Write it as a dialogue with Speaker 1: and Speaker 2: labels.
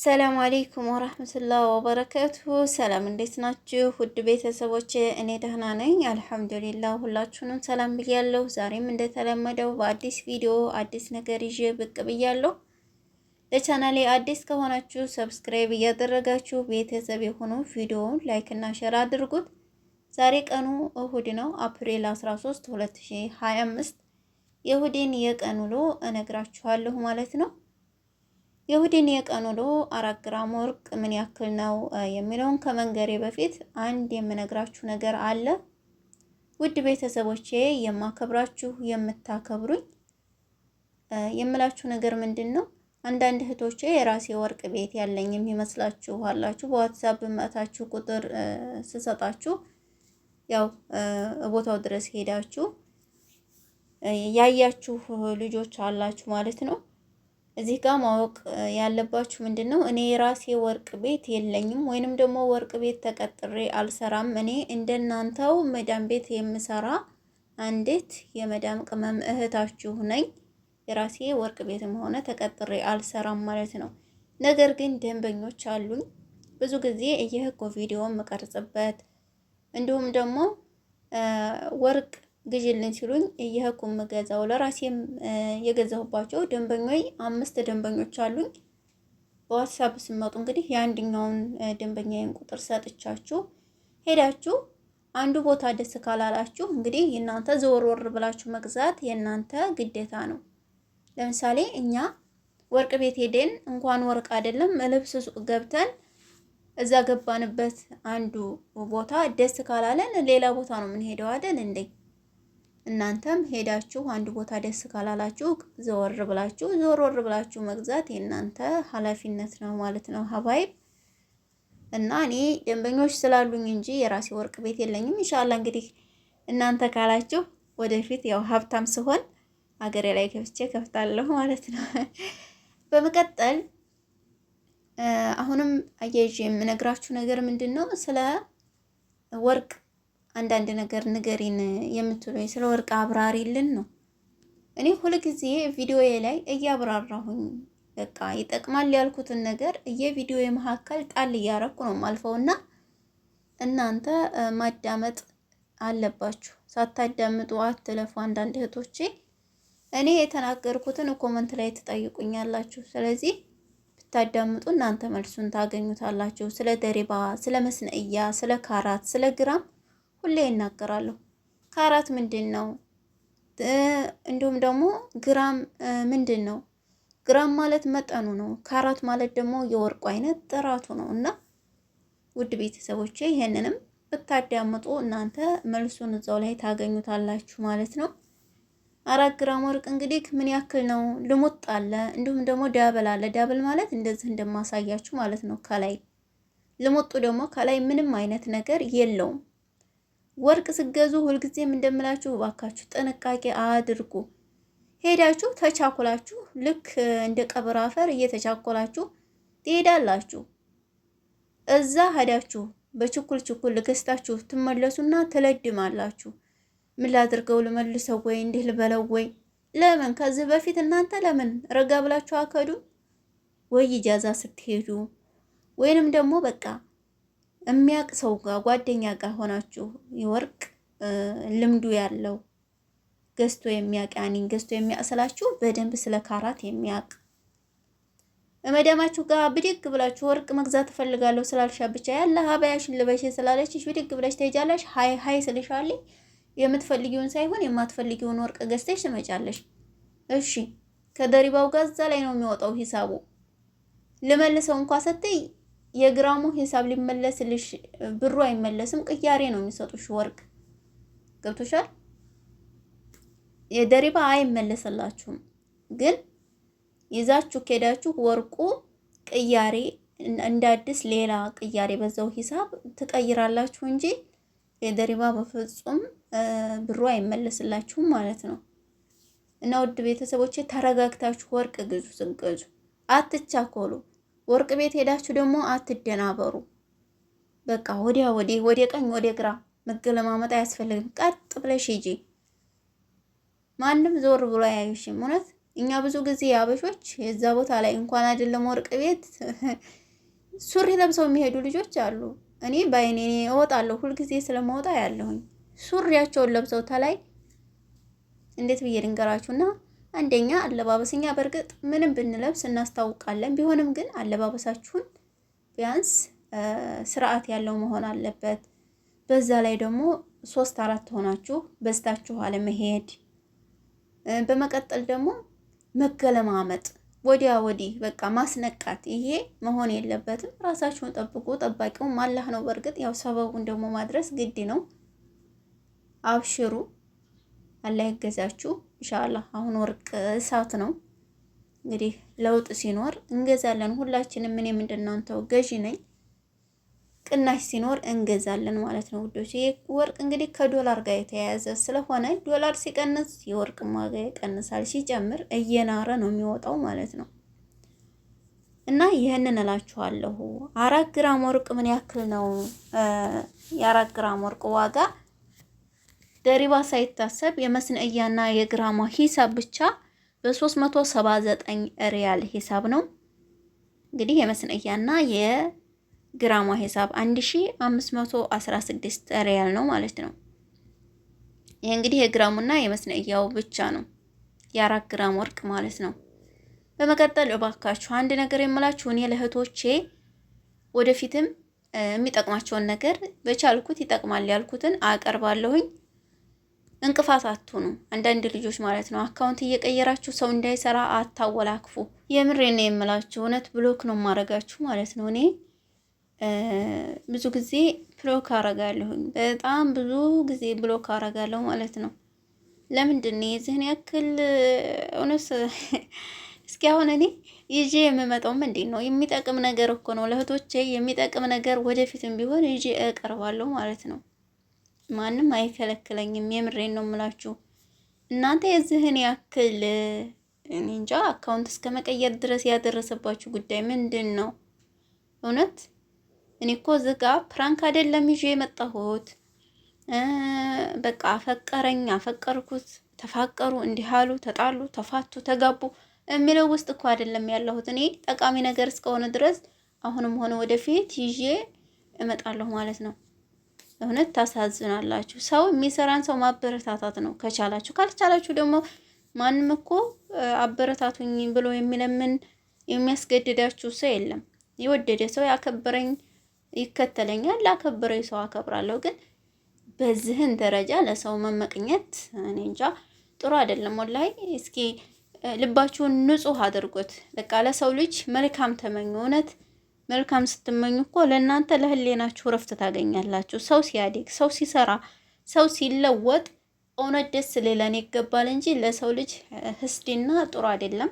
Speaker 1: ሰላም አለይኩም ወራህመቱላህ ወበረከቱ። ሰላም እንዴት ናችሁ ውድ ቤተሰቦች? እኔ ደህና ነኝ አልሐምዱሊላህ። ሁላችሁንም ሰላም ብያለሁ። ዛሬም እንደተለመደው በአዲስ ቪዲዮ አዲስ ነገር ይዤ ብቅ ብያለሁ። ለቻናሌ አዲስ ከሆናችሁ subscribe እያደረጋችሁ ቤተሰብ የሆኑ ቪዲዮውን like እና share አድርጉት። ዛሬ ቀኑ እሁድ ነው፣ አፕሪል 13 2025። የእሁድን የቀን ውሎ እነግራችኋለሁ ማለት ነው። የእሁድን የቀን ውሎ 4 ግራም ወርቅ ምን ያክል ነው የሚለውን ከመንገሬ በፊት አንድ የምነግራችሁ ነገር አለ። ውድ ቤተሰቦቼ፣ የማከብራችሁ የምታከብሩኝ፣ የምላችሁ ነገር ምንድን ነው? አንዳንድ እህቶቼ የራሴ ወርቅ ቤት ያለኝ የሚመስላችሁ አላችሁ። በዋትሳፕ መታችሁ ቁጥር ስሰጣችሁ ያው ቦታው ድረስ ሄዳችሁ ያያችሁ ልጆች አላችሁ ማለት ነው። እዚህ ጋር ማወቅ ያለባችሁ ምንድን ነው፣ እኔ የራሴ ወርቅ ቤት የለኝም፣ ወይንም ደግሞ ወርቅ ቤት ተቀጥሬ አልሰራም። እኔ እንደናንተው መዳም ቤት የምሰራ አንዲት የመዳም ቅመም እህታችሁ ነኝ። የራሴ ወርቅ ቤትም ሆነ ተቀጥሬ አልሰራም ማለት ነው። ነገር ግን ደንበኞች አሉኝ። ብዙ ጊዜ እየህጎ ቪዲዮ የምቀርጽበት እንዲሁም ደግሞ ወርቅ ግዢልን ሲሉኝ እየህኩ የምገዛው ለራሴም የገዛሁባቸው ደንበኞች አምስት ደንበኞች አሉኝ። በዋትሳፕ ስመጡ እንግዲህ የአንደኛውን ደንበኛዬን ቁጥር ሰጥቻችሁ ሄዳችሁ አንዱ ቦታ ደስ ካላላችሁ እንግዲህ የእናንተ ዘወር ወር ብላችሁ መግዛት የእናንተ ግዴታ ነው። ለምሳሌ እኛ ወርቅ ቤት ሄደን እንኳን ወርቅ አይደለም ልብስ ሱቅ ገብተን እዛ ገባንበት አንዱ ቦታ ደስ ካላለን ሌላ ቦታ ነው የምንሄደው አይደል እንዴ? እናንተም ሄዳችሁ አንድ ቦታ ደስ ካላላችሁ ዘወር ብላችሁ ዘወር ወር ብላችሁ መግዛት የእናንተ ኃላፊነት ነው ማለት ነው ሀባይብ። እና እኔ ደንበኞች ስላሉኝ እንጂ የራሴ ወርቅ ቤት የለኝም። ኢንሻአላ እንግዲህ እናንተ ካላችሁ ወደፊት ያው ሀብታም ስሆን አገሬ ላይ ከፍቼ ከፍታለሁ ማለት ነው። በመቀጠል አሁንም አያይዤ የምነግራችሁ ነገር ምንድን ነው፣ ስለ ወርቅ አንዳንድ ነገር ንገሪን የምትሉኝ ስለ ወርቅ አብራሪልን ነው። እኔ ሁልጊዜ ቪዲዮዬ ላይ እያብራራሁኝ በቃ ይጠቅማል ያልኩትን ነገር እየቪዲዮ መካከል ጣል እያረኩ ነው ማልፈውና እናንተ ማዳመጥ አለባችሁ። ሳታዳምጡ አትለፉ። አንዳንድ እህቶቼ እኔ የተናገርኩትን comment ላይ ትጠይቁኛላችሁ። ስለዚህ ብታዳምጡ እናንተ መልሱን ታገኙታላችሁ። ስለ ደሪባ፣ ስለ መስነእያ፣ ስለ ካራት፣ ስለ ግራም ሁሌ ይናገራለሁ። ካራት ምንድን ነው? እንዲሁም ደግሞ ግራም ምንድን ነው? ግራም ማለት መጠኑ ነው። ካራት ማለት ደግሞ የወርቁ አይነት ጥራቱ ነው። እና ውድ ቤተሰቦቼ ይሄንንም ብታዳምጡ እናንተ መልሱን እዛው ላይ ታገኙታላችሁ ማለት ነው። 4 ግራም ወርቅ እንግዲህ ምን ያክል ነው? ልሙጥ አለ፣ እንዲሁም ደግሞ double አለ። Double ማለት እንደዚህ እንደማሳያችሁ ማለት ነው። ከላይ ልሙጡ ደግሞ ከላይ ምንም አይነት ነገር የለውም። ወርቅ ስገዙ ሁልጊዜም እንደምላችሁ እባካችሁ ጥንቃቄ አድርጉ። ሄዳችሁ ተቻኩላችሁ ልክ እንደ ቀብር አፈር እየተቻኮላችሁ ትሄዳላችሁ። እዛ ሄዳችሁ በችኩል ችኩል ገዝታችሁ ትመለሱና ትለድማላችሁ። ምን ላድርገው፣ ልመልሰው ወይ እንዲህ ልበለው ወይ? ለምን ከዚህ በፊት እናንተ ለምን ረጋ ብላችሁ አከዱ ወይ? ኢጃዛ ስትሄዱ ወይንም ደግሞ በቃ የሚያቅ ሰው ጋር ጓደኛ ጋር ሆናችሁ የወርቅ ልምዱ ያለው ገዝቶ የሚያቅ ያኔን ገዝቶ የሚያቅ ስላችሁ በደንብ ስለ ካራት የሚያቅ መዳማችሁ ጋር ብድግ ብላችሁ ወርቅ መግዛት እፈልጋለሁ ስላልሻ ብቻ ያለ ሀበያሽን ልበሽ ስላለችሽ ብድግ ብለሽ ትሄጃለሽ። ሀይ ሀይ ስልሻለኝ የምትፈልጊውን ሳይሆን የማትፈልጊውን ወርቅ ገዝተሽ ትመጫለሽ። እሺ ከደሪባው ጋር እዛ ላይ ነው የሚወጣው ሂሳቡ። ልመልሰው እንኳ ስትይ የግራሙ ሂሳብ ሊመለስልሽ ብሩ አይመለስም፣ ቅያሬ ነው የሚሰጡሽ ወርቅ። ገብቶሻል? የደሪባ አይመለስላችሁም፣ ግን ይዛችሁ ከሄዳችሁ ወርቁ ቅያሬ እንደ አዲስ ሌላ ቅያሬ በዛው ሂሳብ ትቀይራላችሁ እንጂ የደሪባ በፍጹም ብሩ አይመለስላችሁም ማለት ነው። እና ውድ ቤተሰቦቼ ተረጋግታችሁ ወርቅ ግዙ። ስትገዙ አትቻኮሉ። ወርቅ ቤት ሄዳችሁ ደግሞ አትደናበሩ። በቃ ወዲያ ወዲህ፣ ወደ ቀኝ ወደ ግራ መገለማመጥ አያስፈልግም። ቀጥ ብለሽ ሂጂ። ማንም ዞር ብሎ አያዩሽም። እውነት እኛ ብዙ ጊዜ አበሾች የዛ ቦታ ላይ እንኳን አይደለም ወርቅ ቤት ሱሪ ለብሰው የሚሄዱ ልጆች አሉ። እኔ በአይኔ እወጣለሁ፣ ሁልጊዜ ስለመወጣ ያለሁኝ ሱሪያቸውን ለብሰው ተላይ እንዴት ብዬ ልንገራችሁና፣ አንደኛ አለባበስኛ በእርግጥ ምንም ብንለብስ እናስታውቃለን። ቢሆንም ግን አለባበሳችሁን ቢያንስ ስርዓት ያለው መሆን አለበት። በዛ ላይ ደግሞ ሶስት አራት ሆናችሁ በዝታችሁ አለመሄድ። በመቀጠል ደግሞ መገለማመጥ፣ ወዲያ ወዲህ በቃ ማስነቃት፣ ይሄ መሆን የለበትም። ራሳችሁን ጠብቁ። ጠባቂውም አላህ ነው። በእርግጥ ያው ሰበቡን ደግሞ ማድረስ ግድ ነው። አብሽሩ፣ አላህ ይገዛችሁ። ኢንሻአላህ አሁን ወርቅ እሳት ነው። እንግዲህ ለውጥ ሲኖር እንገዛለን ሁላችንም። እኔም እንደናንተው ገዢ ነኝ። ቅናሽ ሲኖር እንገዛለን ማለት ነው ውዶች። ይህ ወርቅ እንግዲህ ከዶላር ጋር የተያያዘ ስለሆነ ዶላር ሲቀንስ የወርቅ ዋጋ ይቀንሳል፣ ሲጨምር እየናረ ነው የሚወጣው ማለት ነው። እና ይህንን እላችኋለሁ። 4 ግራም ወርቅ ምን ያክል ነው? የ4 ግራም ወርቅ ዋጋ ضريبة ሳይታሰብ የ مصنعية ና የግራሟ ሂሳብ ብቻ በ379 ሪያል ሂሳብ ነው። እንግዲህ የ مصنعية ና የግራሟ ሂሳብ 1516 ሪያል ነው ማለት ነው። ይህ እንግዲህ የግራሙና የ مصنعية ው ብቻ ነው፣ የ4 ግራም ወርቅ ማለት ነው። በመቀጠል እባካችሁ አንድ ነገር የምላችሁ እኔ ለእህቶቼ ወደፊትም የሚጠቅማቸውን ነገር በቻልኩት ይጠቅማል ያልኩትን አቀርባለሁኝ። እንቅፋት አትሁኑ። አንዳንድ ልጆች ማለት ነው account እየቀየራችሁ ሰው እንዳይሰራ አታወላክፉ። የምሬ ነው የምላችሁ፣ እውነት block ነው ማረጋችሁ ማለት ነው። እኔ ብዙ ጊዜ block አረጋለሁኝ፣ በጣም ብዙ ጊዜ block አረጋለሁ ማለት ነው። ለምንድን ነው የዚህን ያክል እውነት? እስኪ አሁን እኔ ይዤ የምመጣው ምንድን ነው? የሚጠቅም ነገር እኮ ነው ለእህቶቼ የሚጠቅም ነገር ወደፊትም ቢሆን ይዤ እቀርባለሁ ማለት ነው። ማንም አይከለክለኝም። የምሬን ነው የምላችሁ። እናንተ የዚህን ያክል እኔ እንጃ account እስከ መቀየር ድረስ ያደረሰባችሁ ጉዳይ ምንድን ነው? እውነት እኔ እኮ እዚህ ጋ prank አይደለም ይዤ የመጣሁት። በቃ አፈቀረኝ፣ አፈቀርኩት፣ ተፋቀሩ፣ እንዲህ አሉ፣ ተጣሉ፣ ተፋቱ፣ ተጋቡ የሚለው ውስጥ እኮ አይደለም ያለሁት። እኔ ጠቃሚ ነገር እስከሆነ ድረስ አሁንም ሆነ ወደፊት ይዤ እመጣለሁ ማለት ነው። እውነት ታሳዝናላችሁ። ሰው የሚሰራን ሰው ማበረታታት ነው ከቻላችሁ። ካልቻላችሁ ደግሞ ማንም እኮ አበረታቱኝ ብሎ የሚለምን የሚያስገድዳችሁ ሰው የለም። የወደደ ሰው ያከበረኝ ይከተለኛል፣ ላከበረኝ ሰው አከብራለሁ። ግን በዚህን ደረጃ ለሰው መመቅኘት እኔ እንጃ ጥሩ አይደለም። ወላሂ እስኪ ልባችሁን ንጹህ አድርጉት። በቃ ለሰው ልጅ መልካም ተመኙ። እውነት መልካም ስትመኙ እኮ ለእናንተ ለህሌናችሁ እረፍት ታገኛላችሁ። ሰው ሲያድግ፣ ሰው ሲሰራ፣ ሰው ሲለወጥ እውነት ደስ ሊለን ይገባል እንጂ ለሰው ልጅ ህስድና ጥሩ አይደለም።